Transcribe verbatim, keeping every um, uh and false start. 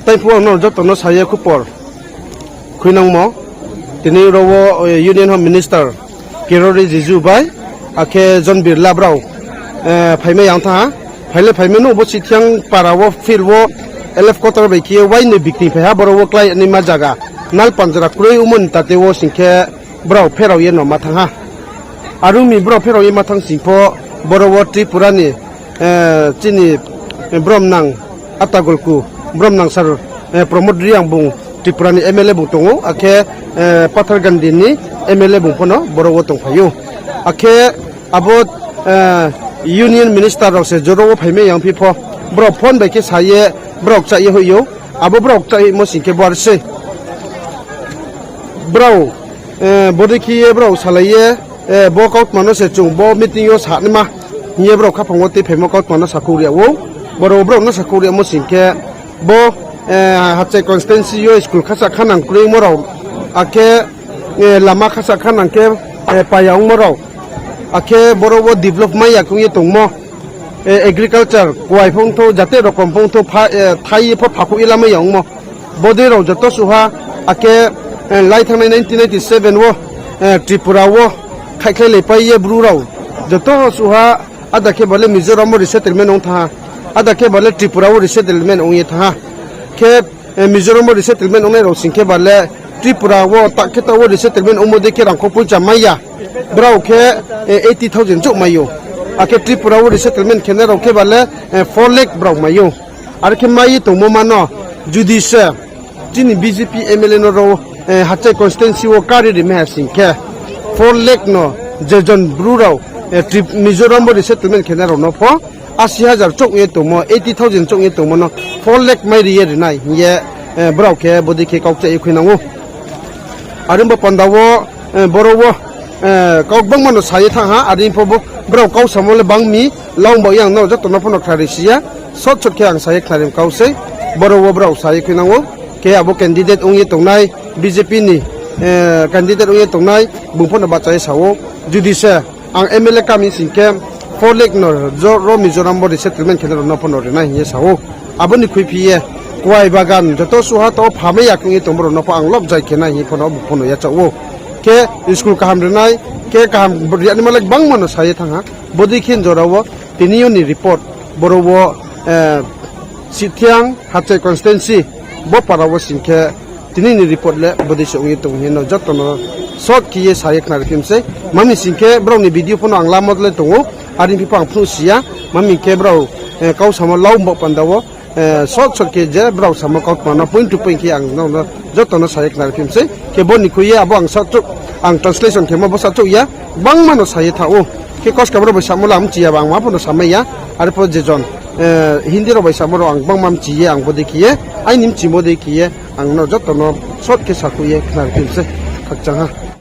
Taiphuh ang no joto no sa ye khupor khuinangmo, tini ro wo, eh, Union Home Minister Kiren Rijiju bai, akhe John Birla brao, eh, phaimai yang thanng ha. Phai le phaimai no bo Sithiang para wo field wo L F quarter bai khe ye uainoi bikni phai ha, boro wo klái naima zaga nal panjra kroi ongmo ni tate wo sing khe brao pherao ye no ma thanng ha. Are ong mi brao pherao ye ma thanng sing pho, boro wo Tripura ni, eh, chini, eh, bromnang Atagolku, bromnang sir, eh, Pramod Reang bung Tripura ni M L A bung tong ou, akhe, eh, Pathargandi ni M L A bung pho no boro wo tongphai ou. Akhe abo, eh, Union Minister rao se joro wo phaimai yang phi pho, brao phone bai khe sa ye, brao kchaih ye hoih ou, abo brao kchaih hoihmo sing khe bo are sei. Brao, eh, bodei khe ye brao salai ye, eh, bo kautma no se chung bo meeting yo sa naima hing ye brao khaphang wo tuiphaimo kautma no sakhouh ri yag ou. Boro brao no sakhouh ri yagmo sing khe bo, eh, Hachai constituency yo school khasa khanang kroi ongmo rao, akhe, eh, lama khasa khanang khe, eh, paya ongmo rao, akhe boro wo develop mai ya khe ong ye tongmo, eh, agriculture kuai phongthou, jate rokom phongthou, pha-, eh, thai ye pho phakhouh ye lamai ya ongmo. Bodei rao joto suha, akhe, eh, lai thanngnai nineteen ninety-seven wo, eh, Tripura wo khaihkhlailaipai ye Bru rao joto suha, ada khe ba le Mizoram wo resettlement ong thanng ha, ada khe ba le Tripura wo resettlement ong ye thanng ha. Khe, eh, Mizoram wo resettlement ongnai rao sing khe ba le Tripura wo ta khe taoh wo resettlement ongmo dei khe rangkho poicha mai ya. Brao khe, eh, eighty thousand chouh mai ou. Akhe Tripura wo resettlement khenai rao khe ba le, eh, four lakh brao mai ou. Are khe mai ye tongmo ma no, judi se chini B J P M L A no ro, eh, Hachai constituency wo kari ri mai ha sing khe, four lakh no je jon Bru rao, eh, Trip-, Mizoram wo resettlement khenai rao no pho asi hajar chouh ye tongmo, eighty thousand chouh ye tongmo no four lakh mai ri ye ri nai hing ye, eh, brao khe bodei khe kau kchaih ye khuinang ou. Are bo panda wo, eh, boro wo, eh, kau gbangma no sa ye thanng ha, are pho bo brao kau samo le bang mi, laung bao ye ang no joto no pho no khnari si ya, sot sot khe ang sa ye khnari kau sei, boro wo brao sa ye khuinang ou, khe abo candidate ong ye tongnai, B J P ni, eh, candidate ong ye tongnai, bung pho no bahcha ye sa ou, judi se ang M L A kami sing khe, four lakh no jo-, ro Mizoram wo resettlement khenai rao no pho no ri nai hing ye sa ou. Abo ni khuiphi ye, kuai bagan joto suha taoh phamai ya khe ong ye tongmo rao no pho ang lobjai khe nai hing pho no bung pho no yachaoh ou. Khe school kaham ri nai, khe kaham ri ya naima le gbangma no sa ye thanng ha. Bodei khe jora wo tini yo ni report, boro wo, eh, Sithiang Hachai constituency, bo para wo sing khe, tini ni report le bodei se ong ye tong hing ye no joto no short khe ye sa ye khnari phim sei. Mami sing khe brao ni video pho no ang lamo le tong ou, are phi pho ang phnuh si ya. Mami khe brao, eh, kau samo lau bo panda wo, eh, short short khe je brao samo kautma no point to point khe ang no, no joto no sa ye khnari phim sei. Khe bo ni khui ye abo ang sa chouh, ang translation khemo bo sa chouh ya, gbangma no sa ye thanng ou. Khe koska brao bai samo le ang mchi ya ba ang ma pho no samai ya, are pho je jon, eh, Hindi rao bai samo rao ang gbangma mchi ye ang bodei khe ye, aini mchimo dei khe ye, ang no joto no short khe sakhouh ye khnari phim sei. Khakchang ha.